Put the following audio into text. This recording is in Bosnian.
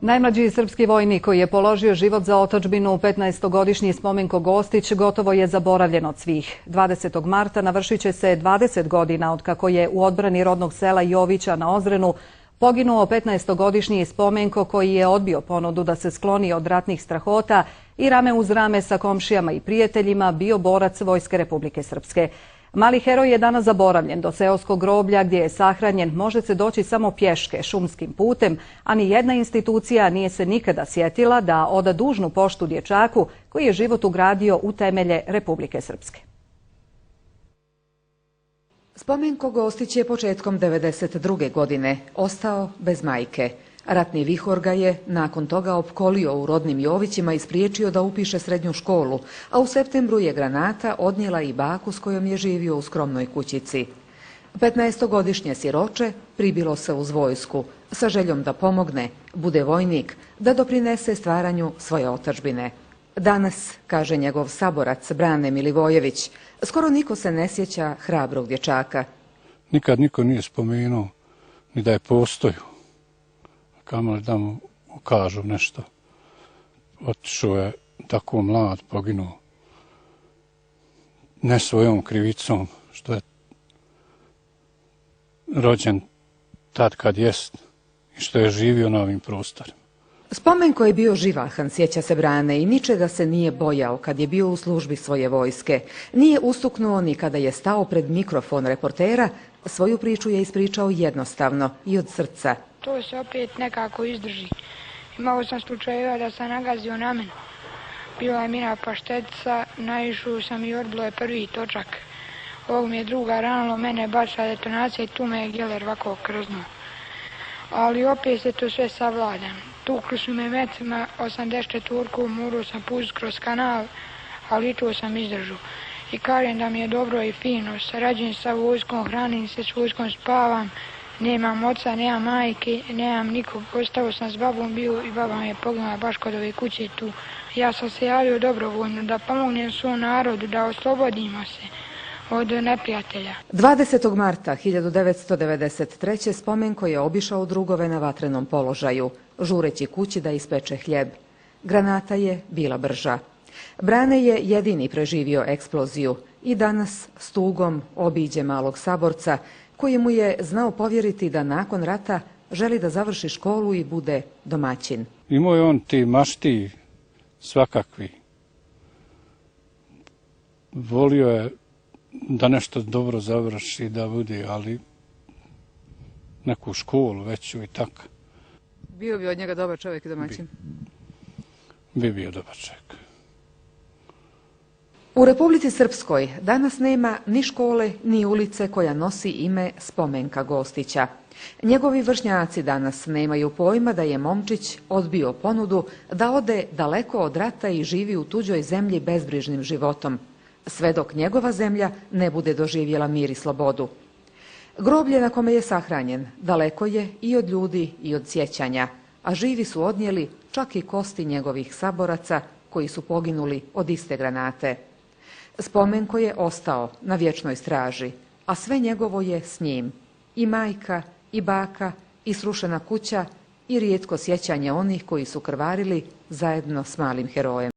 Najmlađi srpski vojnik koji je položio život za otadžbinu, 15-godišnji Spomenko Gostić, gotovo je zaboravljen od svih. 20. marta navršit će se 20 godina od kako je u odbrani rodnog sela Jovića na Ozrenu poginuo 15-godišnji Spomenko koji je odbio ponudu da se skloni od ratnih strahota i rame uz rame sa komšijama i prijateljima bio borac Vojske Republike Srpske. Mali heroj je danas zaboravljen. Do seoskog groblja gdje je sahranjen može se doći samo pješke, šumskim putem, a ni jedna institucija nije se nikada sjetila da oda dužnu poštu dječaku koji je život ugradio u temelje Republike Srpske. Spomenko Gostić je početkom 1992. godine ostao bez majke. Ratni vihor ga je nakon toga opkolio u rodnim Jovićima i spriječio da upiše srednju školu, a u septembru je granata odnijela i baku s kojom je živio u skromnoj kućici. 15-godišnje siroče pribilo se uz vojsku sa željom da pomogne, bude vojnik, da doprinese stvaranju svoje otadžbine. Danas, kaže njegov saborac Brane Milivojević, skoro niko se ne sjeća hrabrog dječaka. Nikad niko nije spomenuo ni da je postojao, kamoli da mu ukažu nešto. Otišao je tako mlad, poginuo. Ne svojom krivicom, što je rođen tad kad jest i što je živio na ovim prostorima. Spomenko je bio živahan, sjeća se Brane, i ničega se nije bojao kad je bio u službi svoje vojske. Nije ustuknuo ni kada je stao pred mikrofon reportera, svoju priču je ispričao jednostavno i od srca. To se opet nekako izdrži. Imao sam slučajeva da sam nagazio na mene. Bila je mina paštetica, naišao sam i odbilo je prvi točak. Ovog mi je druga ranilo, mene bača detonacija i tu me je geler ovako krznuo. Ali opet se to sve savladam. Tukli su me metima, 84-ku, morao sam pustiti kroz kanal, ali i to sam izdržao. I kažem da mi je dobro i fino, sarađujem sa vojskom, hranim se s vojskom, spavam, nemam oca, nemam majke, nemam nikog, ostao sam s babom bio i baba mi je poginula baš kod ove kuće tu. Ja sam se javio dobrovoljno da pomognem svom narodu, da oslobodimo se od neprijatelja. 20. marta 1993. Spomenko je obišao drugove na vatrenom položaju, žureći kući da ispeče hljeb. Granata je bila brža. Brane je jedini preživio eksploziju i danas s tugom obiđe malog saborca koji mu je znao povjeriti da nakon rata želi da završi školu i bude domaćin. Imao je on ti mašti svakakvi. Volio je da nešto dobro završi, da bude, ali neku školu veću i tako. Bio bi od njega dobar čovjek i domaćin? Bi bio dobar čovjek. U Republici Srpskoj danas nema ni škole ni ulice koja nosi ime Spomenka Gostića. Njegovi vršnjaci danas nemaju pojma da je momčić odbio ponudu da ode daleko od rata i živi u tuđoj zemlji bezbrižnim životom, sve dok njegova zemlja ne bude doživjela mir i slobodu. Groblje na kome je sahranjen daleko je i od ljudi i od sjećanja, a živi su odnijeli čak i kosti njegovih saboraca koji su poginuli od iste granate. Spomenko je ostao na vječnoj straži, a sve njegovo je s njim. I majka, i baka, i srušena kuća, i rijetko sjećanje onih koji su krvarili zajedno s malim herojem.